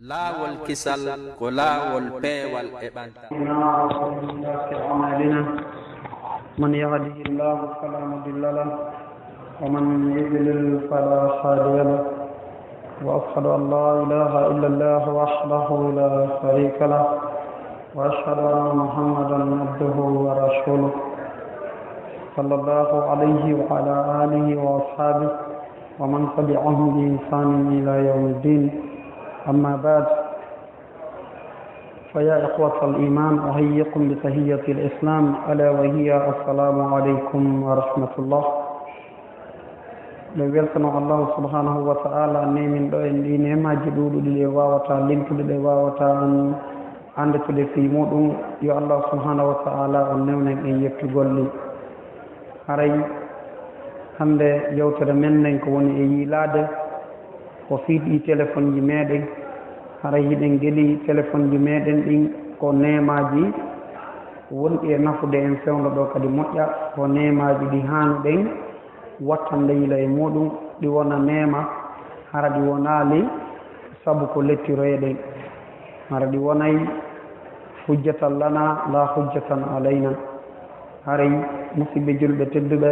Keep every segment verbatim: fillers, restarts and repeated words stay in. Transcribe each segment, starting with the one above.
Laawol kisal ko laawol peewal e ɓantal. وسيئات أعمالنا. من يهده الله فلا مضل له، ومن يضلل فلا هادي له. وأشهد أن لا إله إلا الله وحده لا شريك له، وأشهد أن محمدا عبده ورسوله، صلى الله عليه وعلى آله وأصحابه ومن تبعهم بإحسان إلى يوم الدين. أما بعد، فيا إخوة الإيمان، أحييكم بتحية الإسلام، ألا وهي السلام عليكم ورحمة الله. Ɗo weltano Allah subhanahu wa ta'ala neemin ɗo en ɗi neemaaji ɗuuɗuɗi ɗe waawata limtude, ɗe waawata en anndude fii muɗum. Yo Allah subhanahu wa ta'ala on newnen en yettugol ɗi. Haray hannde yewtere men nden ko woni e yiilaade ko fii ɗi telefonji meɗen. Haray hiɗen geli telefonji meɗen ɗin ko neemaaji wonɗi e nafude en fewndo ɗo kadi moƴƴa, ko neemaaji ɗi haanuɗen wattande yila e muɗum, ɗi wona neema, hara ɗi wonaali sabu ko lettiroyeɗen, hara ɗi wonay hujjatan lana la hujjatan alayna. Haray, musiɓɓe julɓe tedduɓe,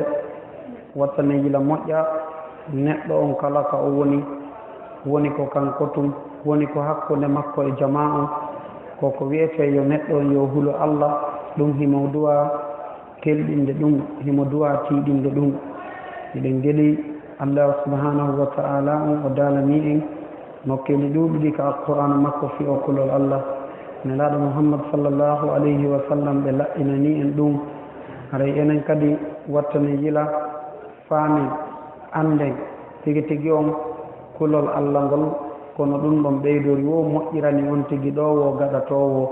wattane yila moƴƴa neɗɗo on kala ka o woni, woni ko kanko tun, woni ko hakkunde makko e jamaa on. Ko ko wi'etee yo neɗɗo on yo hulu Allah, ɗum himo duwa kelɗinde ɗum, himo duwa tiiɗinde ɗum. Hiɗen geli Allah subhanahu wa ta'ala on o daalanii en nokkeeli ɗuuɗuɗi ka Alqur'aana makko fii o kulol Allah. Nelaaɗo Muhammad sallallahu alayhi wa sallam ɓe laɓɓinanii en ɗum. Haray enen kadi wattane yila, faamen, annden tigi tigi on kulol Allah ngol, kono ɗum ɗon ɓeydori wo moƴƴirani on tigi ɗo wo gaɗatoowo.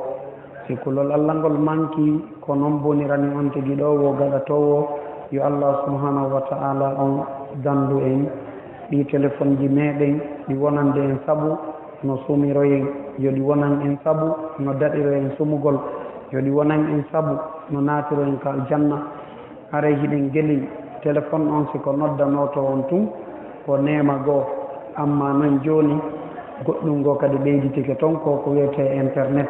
Si kulol Allah ngol manki, ko non bonirani on tigi ɗo wo gaɗatoowo. Yo Allah subhanahu wa ta'ala on dandu en ɗi telefonji meɗen, ɗi wonande en sabu no sumiroyen, yo ɗi wonan en sabu no daɗiroyen sumugol, yo ɗi wonan en sabu no naatiroyen ka aljanna. Haray hiɗen geli telefon on, si ko noddanooto on tun, ko neema goo. Amma non jooni, goɗɗum goo kadi ɓeyditike ton, ko ko wiyetee internet.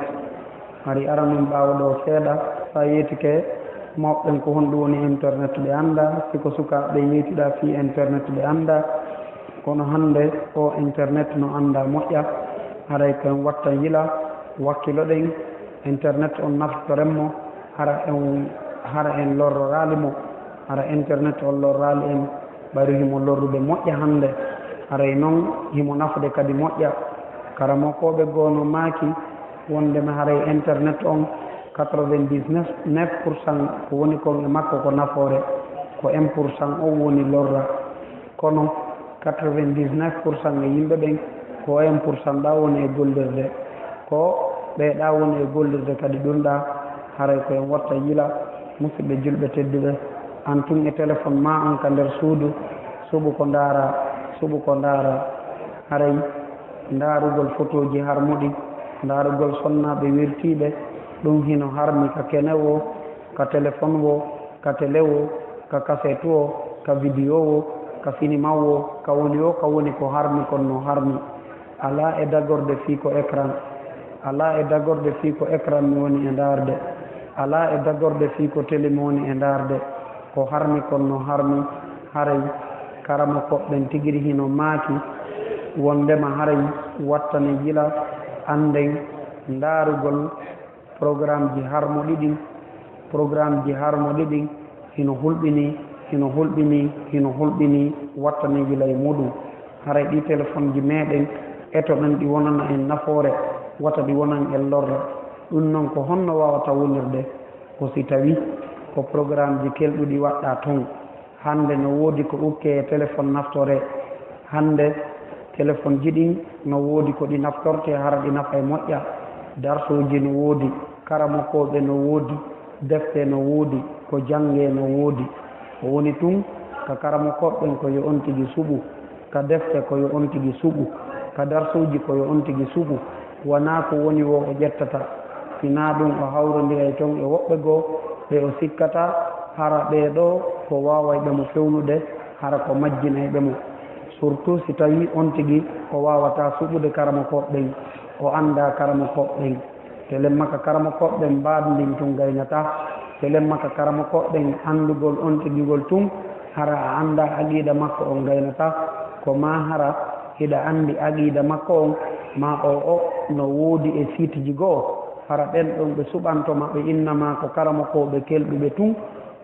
Hari aranun ɓaawo ɗoo seeɗa, so a yeetike mawɓe ɓen ko honɗum woni internet, ɓe anndaa. Si ko sukaaɓe ɓe yeetiɗaa fii internet, ɓe anndaa. Kono hannde oo internet no anndaa moƴƴa. Haray ko en wattan yila, wakkiloɗen, internet on naftoren mo, hara en, hara en lorroraali mo, hara internet on lorraali en, ɓayru himo lorrude moƴƴa hannde, haray non himo nafude kadi moƴƴa. Karamokooɓe goo no maaki wondema haray internet on, quatre-vingt-dix-neuf pour cent ko woni kon e makko ko nafoore, ko un pour cent on woni lorra. Kono quatre-vingt-dix-neuf pour cent e yimɓe ɓen, ko un pour cent ɗa woni e gollirde. Ko ɓee ɗa woni e gollirde kadi ɗun ɗa, haray ko en watta yila, musiɓɓe julɓe tedduɓe, an tun e telefon ma on ka nder suudu, suɓu ko ndaara, suɓu ko ndaara. Haray ndaarugol fotooji harmuɗi, ndaarugol sonnaaɓe wirtiiɓe, ɗun hino harmi ka kene woo, ka telefon woo, ka tele woo, ka kaset woo, ka vidéo woo, ka sinima woo, ka woni woo, ka woni ko harmi kon no harmi. Alaa e dagorde fii ko écran. Alaa e dagorde fii ko écran mi woni e ndaarde. Alaa e dagorde fii ko tele mi woni e ndaarde. Ko harmi kon no harmi, haray karamokooɓe ɓen tigiri hino maaki wondema haray wattane yila, annden ndaarugol programmeji harmuɗi ɗin, programmeji harmuɗi ɗin hino hulɓinii, hino hulɓinii, hino hulɓinii, wattane yila e muɗum. Haray ɗi telefonji meɗen, etoɗen ɗi wonana en nafoore, wata ɗi wonan en lorra. Ɗum non ko honno waawata wonirde? Ko si tawi ko programmeji kelɗuɗi waɗɗaa ton. Hannde no woodi ko ukkee e telefon naftoree. Hannde telefonji ɗin no woodi ko ɗi naftortee hara ɗi nafa e moƴƴa. Darsuuji no woodi, karamokooɓe no woodi, defte no woodi, ko janngee no woodi. Ko woni tun ka karamokooɓe ɓen ko yo on tigi suɓu, ka defte ko yo on tigi suɓu, ka darsuuji ko yo on tigi suɓu. Wanaa ko woni woo o ƴettata, sinaa ɗun o hawrondiray ton e woɓɓe goo ɓe o sikkata hara ɓee ɗoo ko waawayɓe mo fewnude, hara ko majjinayɓe mo. Surtout si tawii on tigi o waawataa suɓude karamokooɓe ɓen, o anndaa karamokooɓe ɓen. Telen maka karamokooɓe ɓen mbaadu ndin tun gaynataa. Telen maka karamokooɓe ɓen anndugol on tigigol tun, hara a anndaa aqiida makko on gaynataa. Ko maa hara hiɗa anndi aqiida makko on, maa o o no woodi e siitiji goo, hara ɓen ɗon ɓe suɓanto ma ɓe inna maa ko karamokooɓe kelɗuɓe tun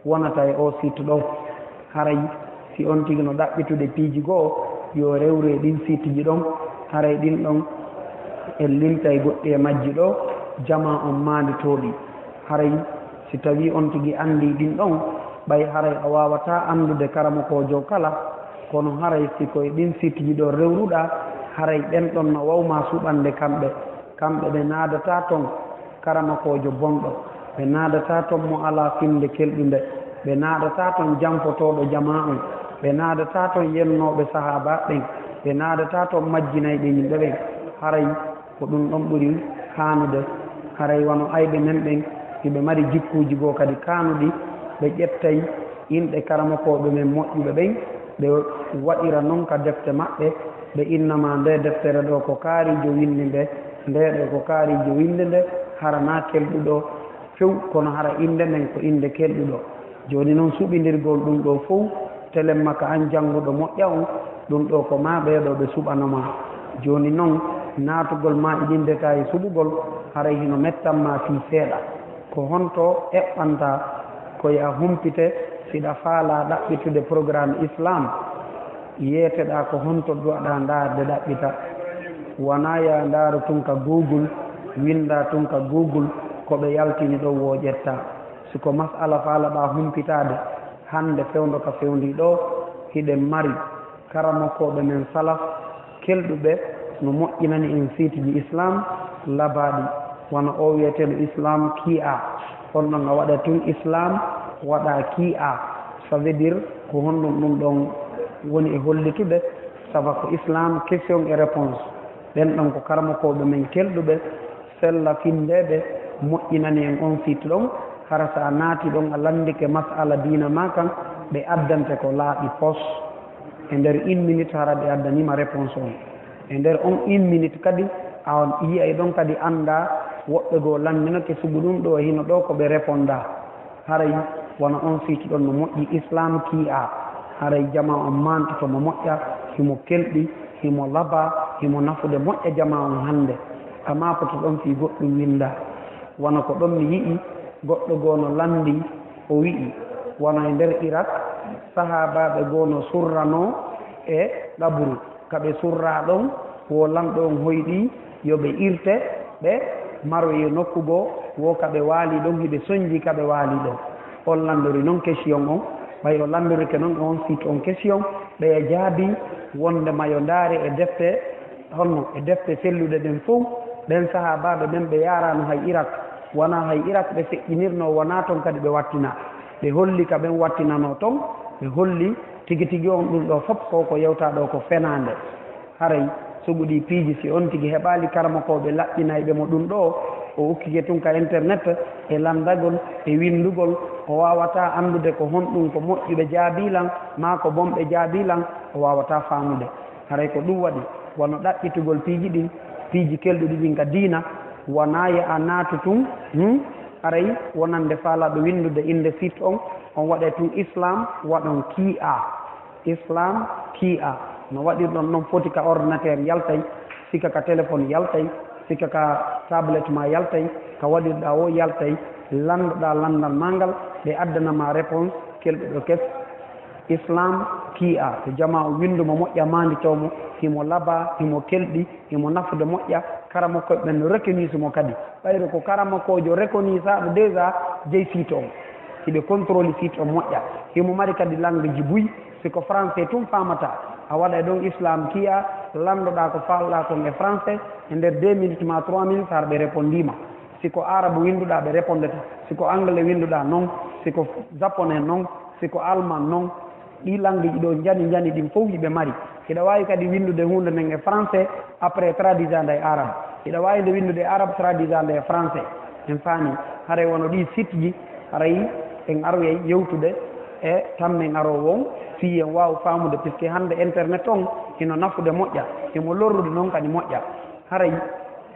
wonata e oo siit ɗoo. Haray si on tigi no ɗaɓɓitude piiji goo, yo rewru e ɗin siitiji ɗon. Haray ɗin ɗon en lintay goɗɗi e majji ɗoo, jamaa on maanditoo ɗi. Haray si tawii on tigi anndii ɗin ɗon, ɓay haray a waawataa anndude karamokoojo kala, kono haray si ko e ɗin siitiji ɗon rewruɗaa, haray ɓen ɗon no waaw maa suɓande kamɓe. Kamɓe ɓe naadataa ton karamokoojo bonɗo, ɓe naadataa ton mo alaa finnde kelɗunde, ɓe naadataa ton janfotooɗo jamaa on, ɓe naadataa ton yennooɓe sahaabaaɓe ɓen, ɓe naadataa ton majjinayɓe yimɓe ɓen. Haray ko ɗun ɗon ɓuri haanude. Haray wano ayɓe men ɓen, hiɓe mari jikkuuji goo kadi kaanuɗi, ɓe ƴettay inɗe karamokooɓe men moƴƴuɓe ɓen, ɓe waɗira non ka defte maɓɓe, ɓe inna maa ndee deftere ɗoo ko kaariijo winndi nde, ndee ɗoo ko kaariijo winndi nde, hara naa kelɗuɗo few, kono hara innde nden ko innde kelɗuɗo. Jooni non, suɓindirgol ɗun ɗoo fow, telen maka an jannguɗo moƴƴa on, ɗun ɗoo ko maa ɓee ɗoo ɓe suɓano maa. Jooni non, naatugol maa e ɗin détail suɓugol, haray hino mettan maa fii seeɗa. Ko honto eɓɓantaa ko yo a humpite si ɗa faalaa ɗaɓɓitude programme Islam? Yeeteɗaa ko honto duwaɗaa ndaarde ɗaɓɓita. Wanaa yo a ndaaru tun ka Google, winndaa tun ka Google ko ɓe yaltini ɗon woo ƴettaa. Si ko mas'ala faalaɗaa humpitaade, hannde fewndo ka fewndii ɗoo, hiɗen mari karamokooɓe men salaf kelɗuɓe no moƴƴinani en siitiji Islam labaaɗi, wano oo wi'eteeɗo Islam Key A. On ɗon a waɗa tun Islam, waɗa Key A. Ça veut dire ko honɗun ɗun ɗon woni e hollitude? Saba ko Islam question et réponse. Ɓen ɗon ko karamokooɓe men kelɗuɓe, sella finndeeɓe, moƴƴinani en on site ɗon. Hara si a naatii ɗon a lanndike mas'ala diina maa kan, ɓe addante ko laaɓi pos. E nder une minute hara ɓe addanii ma réponse on. E nder on une minute kadi, a yi'ay ɗon kadi anndaa woɓɓe goo lanndinoke sugu ɗun ɗoo e hino ɗoo ko ɓe répondaa. Haray wano on site ɗon no moƴƴi, Islam Key A. Haray jamaa on maantoto mo moƴƴa, himo kelɗi, himo labaa, himo nafude moƴƴa jamaa on hannde. A maakoto ɗon fii goɗɗun winndaa. Wano ko ɗon mi yi'i goɗɗo goo no lanndii, o wi'i, wano e nder Irak, sahaabaaɓe goo no surranoo e qabru. Ka ɓe surraa ɗon, woo lanɗo on hoyɗii yo ɓe irte, ɓe maroyee nokku goo, woo ka ɓe waalii ɗon, hiɓe sonjii ka ɓe waalii ɗon. On lanndori non question on, ɓay o lanndorike non e on site on question, ɓeya jaabii wonndema yo ndaare e defte, honno e defte selluɗe ɗen fow, ɓen sahaabaaɓe ɓen ɓe yaaraano hay Irak, wanaa hay Irak ɓe feƴƴinirnoo, wanaa ton kadi ɓe wattinaa. Ɓe holli ka ɓen wattinanoo ton, ɓe holli tigi tigi on ɗun ɗoo fow ko, ko yewtaa ɗoo ko fenaande. Haray sugu ɗii piiji, si on tigi heɓaali karamokooɓe laɓɓinayɓe mo ɗun ɗoo, o ukkike tun ka internet e lanndagol e winndugol, o waawataa anndude ko honɗun ko moƴƴuɓe jaabii lan, maa ko bonɓe jaabii lan, o waawataa faamude. Haray ko ɗun waɗi, wano ɗaɓɓitugol piiji ɗin, piiji kelɗuɗi ɗin ka diina, wanaa yo a naatu tun, hmm? Haray wonande faalaaɗo winndude innde site on, on waɗay tun Islam, waɗon Key A. Islam Key A. No waɗirɗon non foti ka ordinateur yaltay, sika ka téléphone yaltay, sika ka tablette maa yaltay, ka waɗirɗaa woo yaltay, lanndoɗaa lanndal maa ngal, ɓe addana maa réponse kelɗuɗo kes. Islam Key A, to jamaa o winndu mo moƴƴa, maanditoo mo, himo labaa, himo kelɗi, himo nafude moƴƴa, karamokooɓe ɓen no reconnaître mo kadi. Ɓayru ko karamokoojo reconnaissaaɗo déjà jeyi site on. Hiɓe contrôle site on moƴƴa. Himo mari kadi langue ji buy, si ko français tun faamataa, a waɗay ɗon Islam Key A, lanndoɗaa ko faalɗaa kon e français, e nder deux minutes maa trois minutes hara ɓe répondii ma. Si ko arabe winnduɗaa, ɓe répondete. Si ko anglais winnduɗaa, non. Si ko japonais, non. Si ko allemand, non. Ɗii langue ji ɗoo njani njani ɗin fow hiɓe mari. Hiɗa waawi kadi winndude huunde nden e français, après traduisaa nde e arabe. Hiɗa waawi nde winndude e arabe, traduisaa nde e français. En faamii. Haray wano ɗii site ji, haray en aroyay yewtude e tammen aroowo on, fii en waawa faamude, puisque hannde internet on hino nafude moƴƴa, himo lorrude non kadi moƴƴa. Haray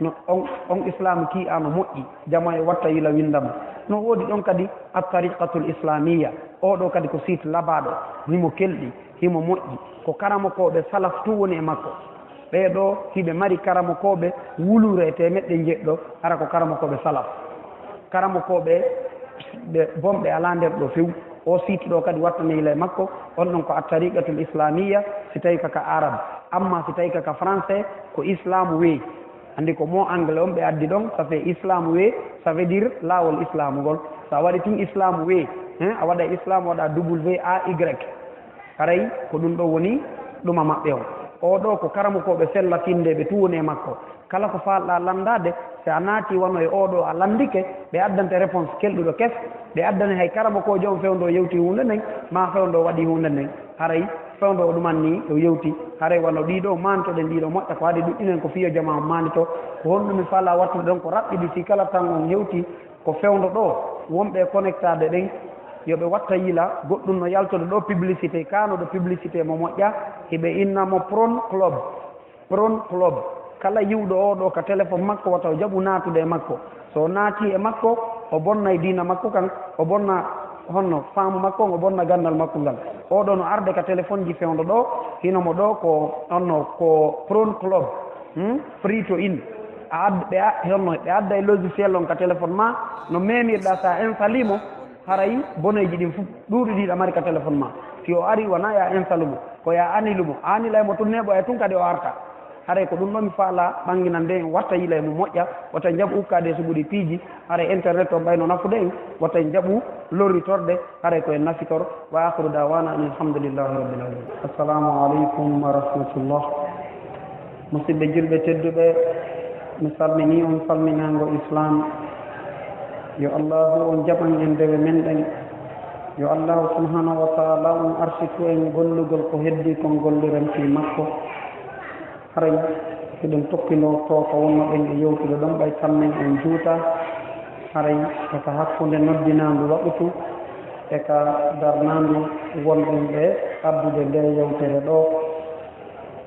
no on, on islaamu kii a no moƴƴi, jama e watta yila winndama. No woodi ɗon kadi At-Tariqatul Islamiyya, oo ɗoo kadi ko site labaaɗo, himo kelɗi, himo moƴƴi, ko karamokooɓe salaf tun woni e makko. Ɓee ɗoo hiɓe mari karamokooɓe wuluure e teemeɗɗe njeɗɗo, hara ko karamokooɓe salaf. Karamokooɓe ɓe bonɓe alaa nder ɗoo few. O site ɗoo kadi watta yila e makko, on ɗon ko At-Tariqatul Islamiyya, si tawi ka ka Arab. Amma si tawi ka ka français, ko Islam Way. Anndi ko mo anglais on ɓe addi ɗon, ça fait Islam Way, ça veut dire laawol Islam ngol. So a waɗi tun Islam Way, hein, a waɗa Islam, waɗa W A Y. Haray ko ɗum ɗoo woni ɗuma maɓɓe on. Oo ɗoo ko karamokooɓe sella finndeeɓe tun woni e makko. Kala ko faalɗaa lanndaade, si a naati wano e oo ɗoo a lanndike, ɓe addante réponse kelɗuɗo kes, ɓe addane hay karamokoojo on fewndo o yewti huunde nden, maa fewndo o waɗi huunde nden. Haray fewndo o ɗuman nii o yewti, haray wano ɗii ɗoo maanitoɗen ɗii ɗoo moƴƴa, ko haade ɗuɗɗinen ko fii yo jamaa on maanito, ko honɗum mi faalaa wattude ɗon, ko raɓɓiɗi fii kala tan on hewti, ko fewndo ɗoo, wonɓe e connectaade ɗen, yo ɓe watta yila, goɗɗum no yaltude ɗoo publicité, kaano ɗo publicité mo moƴƴa, hiɓe inna mo Prone Club. Prone Club. Kala yi'uɗo oo ɗoo ka téléphone makko, wata o jaɓu naatude e makko. So o naatii e makko, o bonnay diina makko kan, o bonna honno faamu makko on, o bonna ganndal makko ngal. Oo ɗoo no arde ka téléphone ji fewndo ɗoo, hino mo ɗoo ko honno ko Prone Club, hmm? Free to in. A ad-, ɓe a-, honno, ɓe adda e logiciel on ka téléphone maa, no meemirɗaa so a installii mo, haray boneeji ɗin fof ɗuuɗi ɗi ɗa mari ka téléphone maa. Si o arii, wonaa yo a installe mo, ko yo a annilu mo. A annilay mo tun, neeɓoya tun kadi o arta. Haray ko ɗum ɗoo mi faalaa ɓannginande en, watta yila e mo moƴƴa, wata en jaɓu ukkaade e suɓuɗi piiji, haray internet on ɓay no nafude en, wata en jaɓu lorritorde, haray ko en nafitor. Wa akhiru da'wana anil hamdulillahi rabbil alamin. Assalamu alaikum wa rahmatullah. Musidɓe julɓe tedduɓe, mi salminii on salminaango Islaam. Yo Allaahu on jaɓan en dewe men ɗen. Yo Allaahu subhaanahu wa taala on arsitu en gollugol ko heddii kon golliren fii makko. Haray hiɗen tokkindoo to ko wonnoɗen e yewtude ɗon, ɓay tammen on juutaa. Haray ko ka hakkunde noddinaandu waɓutu e ka darnaandu wonɗen ɓe addude nde yewtere ɗoo.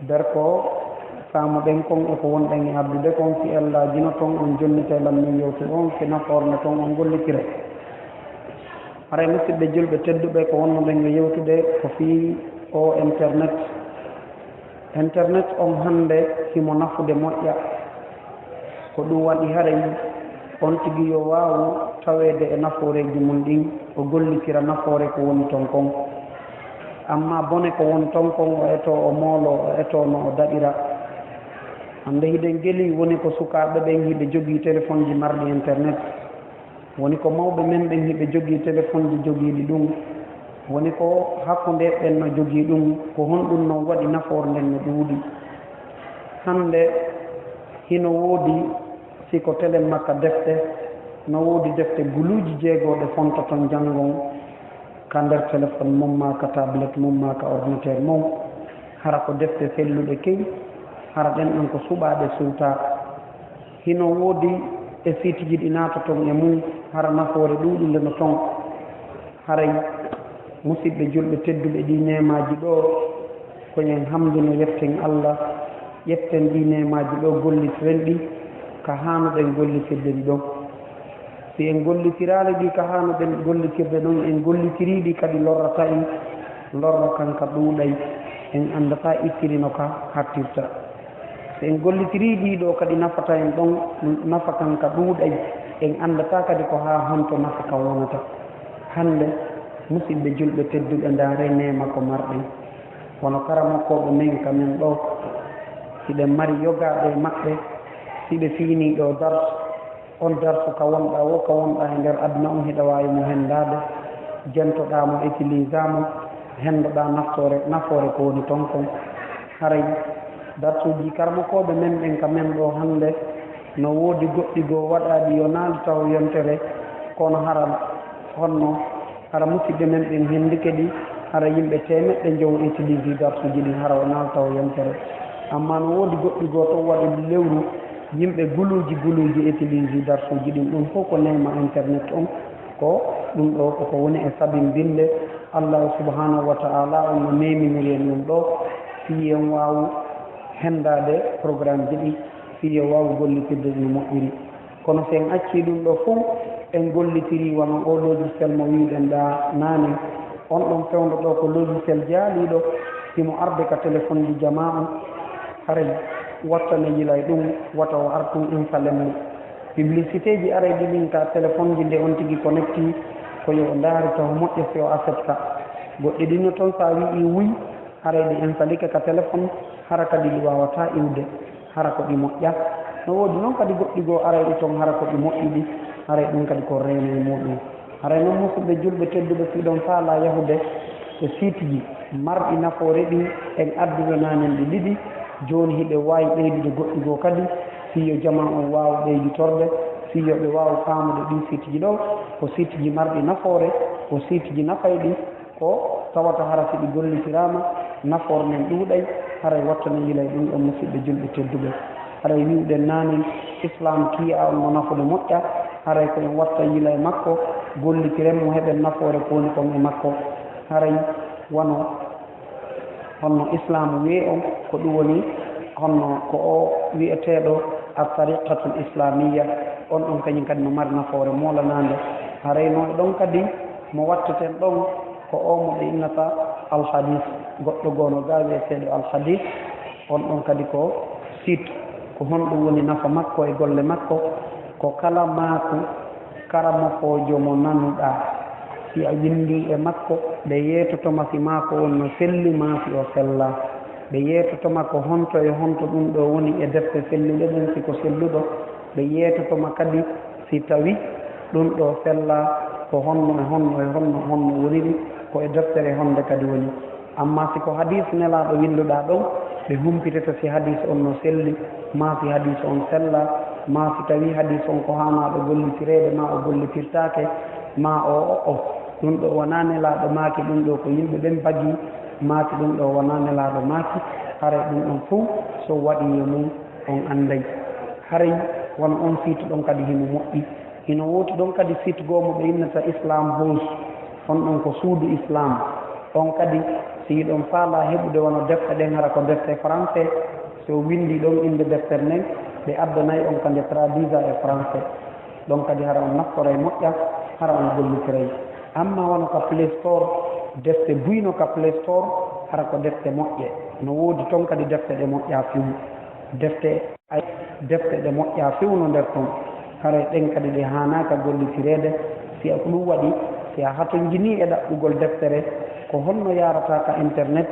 Nder ko faamuɗen kon e ko wonɗen e addude kon, si Alla jino ton, on jonnitay lan min yewtu on, si nafoore ton, on gollitira. Haray, musidɓe julɓe tedduɓe, ko wonnoɗen e yewtude ko fii o internet. Internet on hannde himo nafude moƴƴa. Ko ɗum waɗi haray on tigi yo waawu taweede e nafooreeji mum ɗin, o gollitira nafoore ko woni ton kon. Amma bone ko woni ton kon, o etoo o mooloo, o etoo no o daɗira. Hannde hiɗen gelii woni ko sukaaɓe ɓen hiɓe jogii telefonji marɗi internet. Woni ko mawɓe men ɓen hiɓe jogii telefonji jogiiɗi ɗum. Woni ko hakkunde ɓen no jogii ɗum. Ko honɗum non waɗi nafoore nden no ɗuuɗi? Hannde hino woodi, si ko telen makka defte, no woodi defte guluuji jeegoo ɗe fonta ton janngon ka nder telefon mum, maa ka tablet mum, maa ka ordinateur mum. Hara ko defte selluɗe key, hara ɗen ɗon ko suɓaaɗe suutaa. Hino woodi e sitiji ɗi naata ton e mum, hara nafoore ɗuuɗunde no ton. Haray, musidɓe julɓe tedduɓe, ɗii neemaaji ɗoo, ko en hamduno, yetten Alla, ƴetten ɗii neemaaji ɗoo, gollitiren ɗi ka haanuɗen gollitirde ɗi ɗon. Si en gollitiraali ɗi ka haanuɗen gollitirde ɗon, en gollitirii ɗi kadi lorrata en, lorra kan ka ɗuuɗay, en anndataa ittiri no ka hattirta. So en gollitirii ɗii ɗoo kadi nafata en ɗon, nafa kan ka ɗuuɗay, en anndataa kadi ko haa honto nafa kan wonata. Hannde, musidɓe julɓe tedduɓe, ndaaree neema ko marɗen. Wano karamokooɓe men ka men ɗoo, hiɗen mari yogaaɓe e maɓɓe, si ɓe fiinii ɗoo darsu, on darsu ka wonɗaa woo, ka wonɗaa e nder aduna on, hiɗa waawi mo henndaade, jentoɗaa mo, utilisaa mo, henndoɗaa naftoore, nafoore ko woni ton kon. Haray darsuuji karamokooɓe men ɓen ka men ɗoo hannde, no woodi goɗɗi goo waɗaaɗi yo naandu taw yontere, kono hara honno, hara musidɓe men ɓen henndike ɗi, hara yimɓe teemeɗɗe njowo utilisii darsuuji ɗin, hara o naandu taw yontere. Amma no woodi goɗɗi goo to waɗi lewru, yimɓe guluuji guluuji utilisii darsuuji ɗin. Ɗum fof ko neema internet on, ko ɗum ɗoo ko ko woni e sabimbinde Allahu subhanahu wa ta'ala on no neeminiri en ɗum ɗo, fii en waawu henndaade programmeji ɗi, fii en waawu gollitirde ɗi no moƴƴiri. Kono si en accii ɗum ɗo fow, en gollitirii wano oo logiciel mo wi'uɗen ɗaa naane. On ɗon fewndo ɗo ko logiciel jaaliiɗo, himo arde ka telefonji jamaa on. Haray watta ne yilay ɗum, wata o artu en falen mo. Publicitéji aray ɗi ɗin ka telefonji nde on tigi connecti, ko yo o ndaari taw moƴƴa si o accepta. Goɗɗi ɗin no ton sa wi'i oui, haray ɗi installike ka telefon, hara kadi ɗi waawataa iwde, hara ko ɗi moƴƴa. No woodi non kadi goɗɗi goo aray ɗi ton, hara ko ɗi moƴƴi ɗi, haray ɗum kadi ko reene e muɗum. Haray non musidɓe julɓe tedduɓe, si ɗon faalaa yahude e siitiji marɗi nafoore ɗin, en adduno naanen ɗi ɗiɗi, jooni hiɓe waawi ɓeydude goɗɗi goo kadi, fii yo jamaa on waawu ɓeyditorde, fii yo ɓe waawu faamude ɗin siitiji ɗo, ko siitiji marɗi nafoore, ko siitiji nafayɗi, ko tawata hara si ɗi gollitiraama, nafoore nden ɗuuɗay, haray watta ne yilay ɗum ɗon musidɓe julɓe tedduɓe. Haray wi'uɗen naanen, Islam kii'a on no nafude moƴƴa, haray ko en watta yila e makko, gollitiren mo heɓen nafoore ko woni kon e makko. Haray wano honno Islam wi'e on, ko ɗum woni honno ko o wi'eteeɗo at-tariqatul islamiyya, on ɗon kañum kadi no mari nafoore moolanaande. Haray no e ɗon kadi mo watteten ɗon ko o mo ɓe innata Al Hadis, goɗɗo goo no gaa wi'eteeɗo Al Hadis, on ɗon kadi ko site, ko honɗum woni nafa makko e golle makko, ko kala maaku karamokoojo mo nanuɗaa, si a winndii e makko, ɓe yeetoto ma si maaku on no selli maa si o sellaa. Ɓe yeetoto ma ko honto e honto ɗum ɗo woni e defte selluɗe ɗen, si ko selluɗo. Ɓe yeetoto ma kadi si tawi ɗum ɗo sellaa, ko honno e honno e honno, honno woniri, ko e deftere honde kadi woni. Amma si ko hadiis Nelaaɗo winnduɗaa ɗon, ɓe humpitete si hadiis on no selli, maa si hadiis on sellaa, maa si tawii hadiis on ko haanaaɗo gollitireede, maa o gollitirtaake, maa o, o, o. Ɗum ɗo wonaa Nelaaɗo maaki, ɗum ɗo ko yimɓe ɓen bagii, maa si ɗum ɗo wonaa Nelaaɗo maaki, haray ɗum ɗon fow so waɗii e mum, on annday. Haray wano on site ɗon kadi himo moƴƴi. Hino woodi ɗon kadi site goo mo ɓe innata Islam House, on ɗon ko suudu Islam. On kadi, si hiɗon faalaa heɓude wano defte ɗen, hara ko defte français, si o winndii ɗon innde deftere nden, ɓe addanay on ka nde traduisa e français. Ɗon kadi hara on naftoray moƴƴa, hara on gollitiray. Amma wano ka Play Store, defte buy no ka Play Store, hara ko defte moƴƴe. No woodi ton kadi defte ɗe moƴƴaa few. Defte Ay, defte ɗe moƴƴaa few no nder ton, haray ɗen kadi ɗe haanaaka gollitireede. Si a ko ɗum waɗi, si a hatonjinii e ɗaɓɓugol deftere, ko honno yaarataa ka internet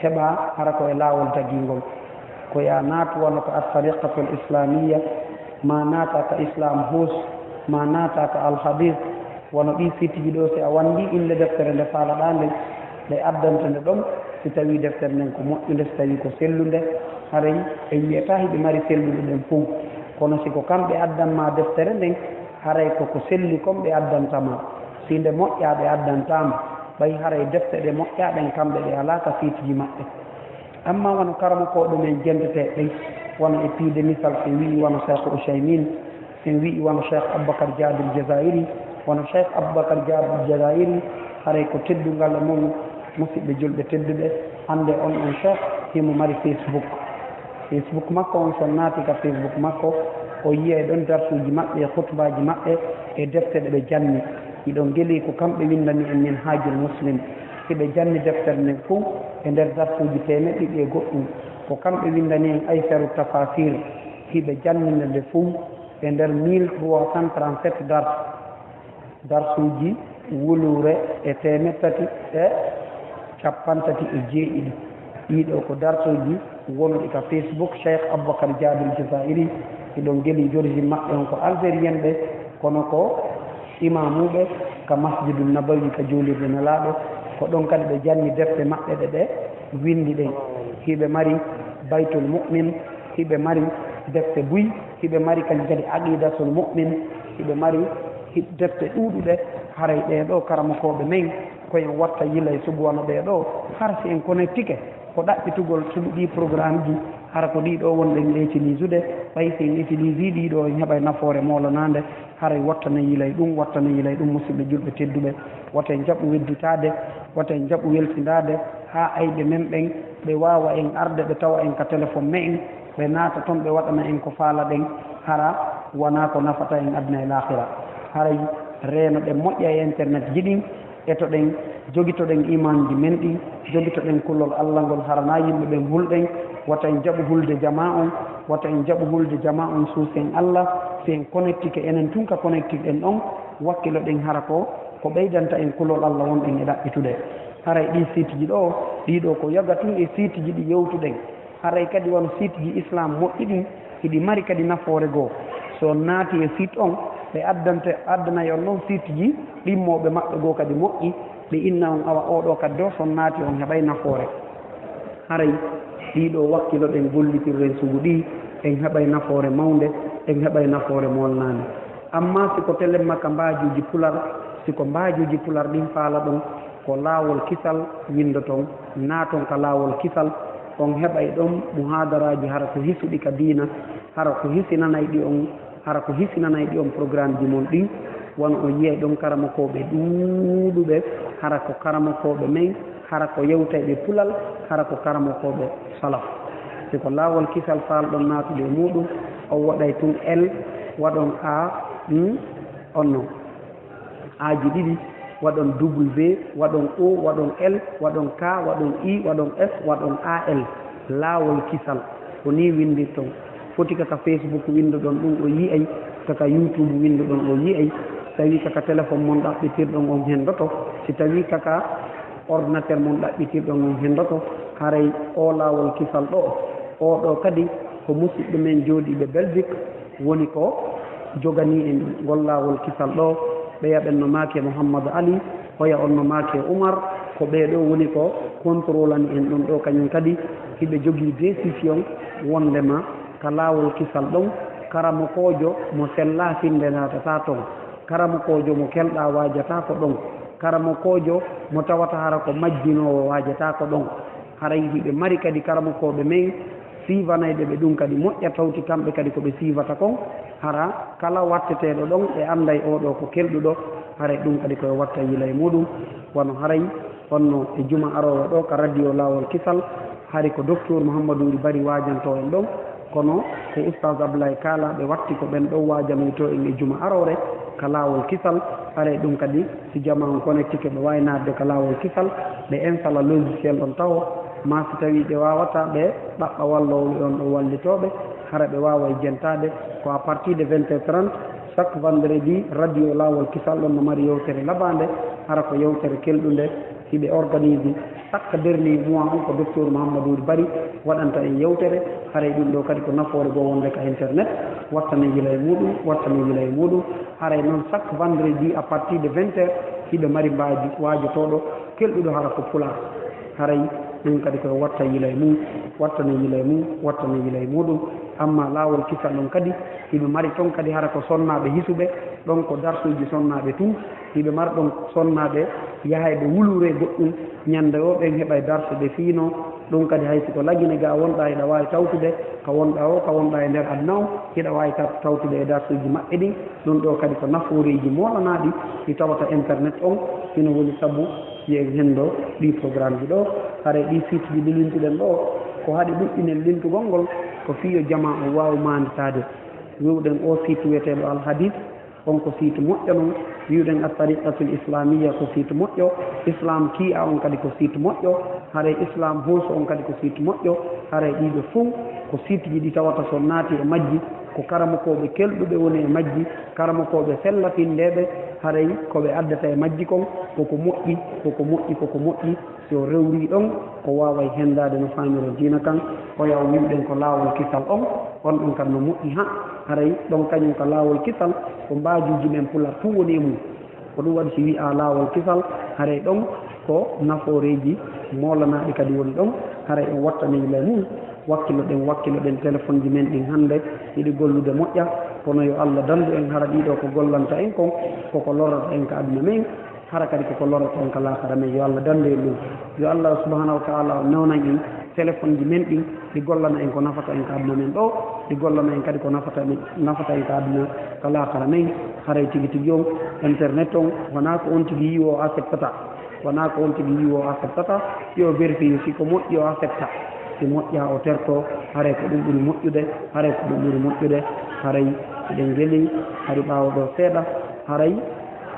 heɓaa hara ko e laawol tagiingol? Ko yo a naatu wano ka At-Tariqatul Islamiyya, maa naata ka Islam House, maa naata ka Al Hadith, wano ɗii sitiji ɗo, si a wanndii innde deftere nde faalaɗaa nden, ɓe addante nde ɗon. Si tawii deftere nden ko moƴƴunde, si tawii ko sellunde, haray en wi'ataa hiɓe mari sellunde nden fow. Kono si ko kamɓe addan ma deftere nden, haray ko ko selli kon ɓe addanta ma. Si nde moƴƴaa ɓe addantaa ma, ɓay haray defte ɗe moƴƴaa ɗen kamɓe ɓe alaa ka sitiji maɓɓe. Amma wano karamokooɓe men jenteteeɓe ɓen, wano e piide misal, si en wi'i wano Cheikh Uthaymin, si en wi'i wano Cheikh Aboubacar Jabir Jazairi, wano Cheikh Aboubacar Jabir Jazairi, haray ko teddungal e mum, musidɓe julɓe tedduɓe, annde on on Cheikh himo mari Facebook. Facebook makko on, si on naati ka Facebook makko, o yi'ay ɗon darsuuji maɓɓe e khutbaaji maɓɓe e defte ɗe ɓe janni. Hiɗon gelii ko kamɓe winndani en Minhajul Muslim. Hiɓe janni deftere nden fow e nder darsuuji teemeɗɗe ɗiɗi e goɗɗum. Ko kamɓe winndani en Aysaru Tafasir. Hiɓe janninde nde fow e nder mille trois cent trente-sept dars. Darsuuji wuluure e teemeɗɗe tati e cappanɗe tati e jeeɗiɗi. Ɗii ɗoo ko darsuuji wonuɗi ka Facebook, Cheikh Aboubacar Jabir Jazairi. Hiɗon gelii, d'origine maɓɓe on ko algérien ɓe, kono ko imaamuuɓe ka Masjidun Nabawi, ka juulirde Nelaaɗo. Ko ɗon kadi ɓe janni defte maɓɓe ɗe ɓe winndi ɗen. Hiɓe mari Baytul Mu'min, hiɓe mari defte buy, hiɓe mari kañum kadi Aqidatul Mu'min, hiɓe mari hi-, defte ɗuuɗuɗe. Haray ɗee ɗoo karamokooɓe men, ko en watta yila e sugu wano ɗee ɗoo, hara si en connectike, ko ɗaɓɓitugol sugu ɗii programmeji, Hara ko ɗiɗo wonɗen e utiliser ɗe, ɓay si en utiliser ɗiɗo en heɓay nafoore moolanaande, haray wattana yilay ɗum, wattana yilay ɗum, musidɓe julɓe tedduɓe. Wata en jaɓu wedditaade, wata en jaɓu welsindaade, haa ayɓe men ɓen ɓe waawa en arde, ɓe tawa en ka téléphone me'en, ɓe naata ton, ɓe waɗana en ko faalaɗen, hara wanaa ko nafata en aduna e laakhira. Haray reenoɗen moƴƴa e internet ji ɗin, etoɗen, jogitoɗen imaanji men ɗin, jogitoɗen kulol Allah ngol, hara na yimɓe ɓen hulɗen, wata en jaɓu hulde jamaa on, wata en jaɓu hulde jamaa on suusen Allah, si en connectike enen tun ka connectiɗen ɗon, wakkiloɗen hara ko, ko ɓeydanta en kulol Allah wonɗen e ɗaɓɓitude. Haray ɗii site ji ɗoo, ɗii ɗoo ko yoga tun e site ji ɗi yewtuɗen. Haray kadi wano site ji Islam moƴƴi ɗin, hiɗi mari kadi nafoore goo. So on naati e site on, ɓe addante, addanay on non site ji ɗimmooɓe maɓɓe goo kadi moƴƴi, ɓe inna on awa oo ɗoo kadi ɗoo, so on naati on heɓay nafoore. Haray ɗii ɗoo wakkiloɗen gollitirren sugu ɗii, en heɓay nafoore mawnde, en heɓay nafoore moolnaande. Amma si ko telemma ka mbaajuuji pular, si ko mbaajuuji pular ɗin faalaɗon, ko Laawol Kisal windoton, naaton ka Laawol Kisal, on heɓay ɗon muhaadaraaji hara ko hisuɗi ka diina, hara ko hisinanay ɗi on, hara ko hisinanay ɗi on programmeji mon ɗin, wano on yi'ay ɗon karamokooɓe ɗuuɗuɓe, hara ko karamokooɓe men, hara ko yewtayɓe pulal, hara ko karamokooɓe salaf. Si ko Laawol Kisal faalɗon naatude e muuɗum, on waɗay tun L, waɗon A, hmm, on non. Aji ɗiɗi, waɗon W, waɗon O, waɗon L, waɗon K, waɗon I, waɗon S, waɗon A L. Laawol Kisal. Ko nii windirton. Foti ka ka Facebook windoɗon ɗum o yi'ay, ka ka YouTube windoɗon o yi'ay. Tawi ka ka téléphone mon ɗaɓɓitirɗon on hendoto. Si tawi ka ka ordinateur mon ɗaɓɓitirɗon on hendoto. Haray o Laawol Kisal ɗo, o ɗo kadi ko musidɓe men jooɗiiɓe Belgique. Woni ko joganii en ngol Laawol Kisal ɗo, ɓeya ɓen no maaki e Muhammad Ali, hoya on no maaki e Umar, ko ɓee ɗoo woni ko contrôlani en ɗum ɗoo kañum kadi, hiɓe jogii décision wonndema ka Laawol Kisal ɗon, karamokoojo mo sellaa finnde naatataa ton, karamokoojo mo kelɗaa waajataa ko ɗon, karamokoojo mo tawata hara ko majjinoowo waajataa ko ɗon. Haray hiɓe mari kadi karamokooɓe men, siivanayɓe ɓe ɗum kadi moƴƴa, tawti kamɓe kadi ko ɓe siivata kon, hara kala watteteeɗo ɗon ɓe annday oo ɗoo ko kelɗuɗo, haray ɗum kadi ko yo watta yila e muuɗum. Wano haray honno e juma aroowo ɗoo ka radio Laawol Kisal, hari ko Docteur Mouhamadou Wuri Bari waajantoo en ɗon, kono ko Oustaz Ablaye Kala ɓe watti ko ɓen ɗon waajanoytoo en e juma aroore ka Laawol Kisal, haray ɗum kadi si jamaa on connectike ɓe waawi naatde ka Laawol Kisal, ɓe installa logiciel on tawo, maa si tawii ɓe waawataa, ɓe ɗaɓɓa walloowo e on ɗon wallitooɓe, hara ɓe waawa e jentaade. Ko à partir de vingt heures trente, chaque vendredi, radio Laawol Kisal ɗon no mari yewtere labaande, hara ko yewtere kelɗunde, hiɓe organise chaque dernier mois on, ko Docteur Mouhamadou Wuri Bari waɗanta en yewtere, haray ɗum ɗoo kadi ko nafoore goo wonde ka internet, wattane yila e muuɗum, wattane yila e muuɗum. Haray noon, chaque vendredi à partir de vingt heures, hiɓe mari mbaaji waajotooɗo kelɗuɗo hara ko pulaar. Haray ɗum kadi koye watta yila e mum, wattane yila e mum, wattane yila e muuɗum. Amma Laawol Kisal ɗon kadi, hiɓe mari toon kadi hara ko sonnaaɓe hisuɓe, ɗon ko darsuuji sonnaaɓe tun. Hiɓe mari ɗon sonnaaɓe yahayɓe wuluure goɗɗum, ñande o ɓen heɓay darsu ɓe fiino. Ɗum kadi hay si ko Lagine ga wonɗaa, hiɗa waawi tawtude ka wonɗaa o, ka wonɗaa e nder aduna o, hiɗa waawi taw-, tawtude e darsuuji maɓɓe ɗin. Ɗum ɗoo kadi ko nafooreeji moolanaaɗi ɗi tawata internet on, hino woni sabu si en henndo ɗii programmeji ɗoo. Haray ɗii siteji ɗi lintuɗen ɗoo, ko haɗi ɗuɗɗinen lintugol ngol, ko fii yo jamaa on waawu maanditaade. Wi'uɗen oo site wi'eteeɗo Al Hadis, on ko site moƴƴo non. Wi'uɗen At Tariqatul Islamiyya ko site moƴƴo, Islam Kii'a on kadi ko site moƴƴo, haray Islam House on kadi ko site moƴƴo. Haray ɗii ɗoo fow ko siteji ɗi tawata so naati e majji, ko karamokooɓe kelɗuɓe woni e majji, karamokooɓe sellafindeeɓe, haray ko ɓe addata e majji kon, koko moƴƴi, koko moƴƴi, koko moƴƴi. Si o rewrii ɗon, ko waaway henndaade no faamira diina kan, oya o wi'uɗen ko Laawol Kisal on, on ɗon kan no moƴƴi, ha, haray ɗon kañum ka Laawol Kisal, ko mbaajuuji men pular tun woni e mum. Ko ɗum waɗi si wi'aa Laawol Kisal, haray ɗon ko nafooreeji moolanaaɗi kadi woni ɗon, haray en wattanii le mum, wakkiloɗen, wakkiloɗen téléphone ji men ɗin hannde, hiɗi gollude moƴƴa, kono yo Allah danndu en, hara ɗii ɗoo ko gollanta en kon, koko lorrata en ka aduna men, hara kadi koko lorrata en ka laakara men. Yo Allah danndu en ɗum. Yo Allah subhanahu wa ta'ala o newnan en. Téléphone ji men ɗin, ɗi gollana en ko nafata en ka aduna men ɗo, ɗi gollana en kadi ko nafata men, nafata en ka aduna ka laakara men. Haray tigi tigi on, internet on, wonaa ko on tigi yiwo o acceptata. Wonaa ko on tigi yiwo o acceptata, yo vérifier si ko moƴƴi o accepta. Si moƴƴa o terto, haray ko ɗum ɓuri moƴƴude, haray ko ɗum ɓuri moƴƴude, haray eɗen ngeli, hari ɓaawo ɗo seeɗa, haray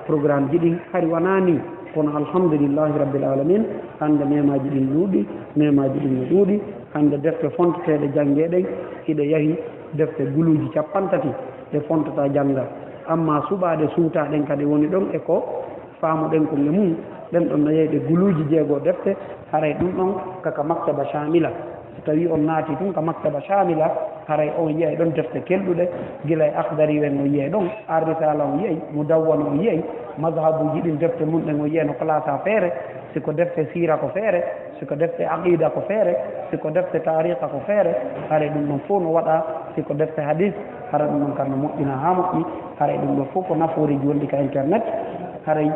programme ji ɗin, hari wonaa ni, kono alhamdulillahi rabbil alamin, hannde memaaji ɗin ɗuuɗi, memaaji ɗin no ɗuuɗi, hannde defte fonteteeɗe janngeeɗen, hiɗe yahi defte guluuji cappanɗe tati, ɗe fontata jannga. Amma suɓaaɗe suutaa ɗen kadi woni ɗon e ko faamuɗen kon e mum, ɗen ɗon no yeeyde guluuji jeego defte, haray ɗum ɗon kaka maktaba shamila. So tawi on naati tun ka maktaba shamila, haray on yiyay ɗon defte kelɗuɗe, gila e Akhdari en on yiyay ɗon, Ar-Risala on yiyay, Mudawwana on yiyay, mazhabuji ɗin defte mun ɗen on yiyay no classa feere, si ko defte siira ko feere, si ko defte aqida ko feere, si ko defte taariqa ko feere, haray ɗum ɗon fof no waɗa, si ko defte hadis, haray ɗum ɗon kam no moƴƴina haa moƴƴi, haray ɗum ɗon fof ko nafooreeji wonɗi ka internet, haray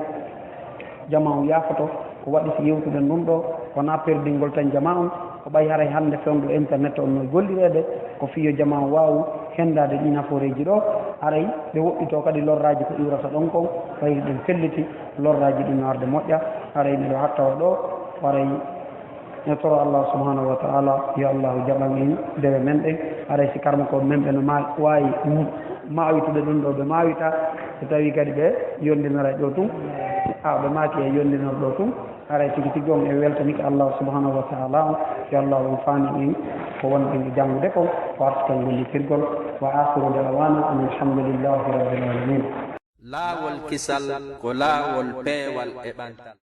jamaa on yaafoto, ko waɗi si yewtuɗen ɗum ɗo, wonaa perdingol tan jamaa on, ko ɓay haray hannde fewndo internet on no gollireede, ko fii yo jamaa on waawu henndaade ɗii nafooreeji ɗo, haray ɓe woɗɗitoo kadi lorraaji ko iwrata ɗon kon, ɓayri ɗen felliti, lorraaji ɗin no arde moƴƴa, haray miɗo hattawa ɗo, haray mi toro Allah subhanahu wa ta'ala, yo Allah jaɓan en dewe men ɗen, haray si karmakooɓe men ɓe no ma-, waawi m-, maawitude ɗum ɗo, ɓe maawita, so tawi kadi ɓe yondinoray ɗo tun, a ɓe maaki e yondinor ɗo tun, haray tigi tigi on e weltanike Allah subhanahu wa ta'ala on, yo Allah on faani en ko wonɗen e janngude kon, ko artuɗen gollitirgol. Wa akhiru da'wana anil hamdulillahi rabbil alamin. Laawol kisal ko laawol peewal e ɓantal.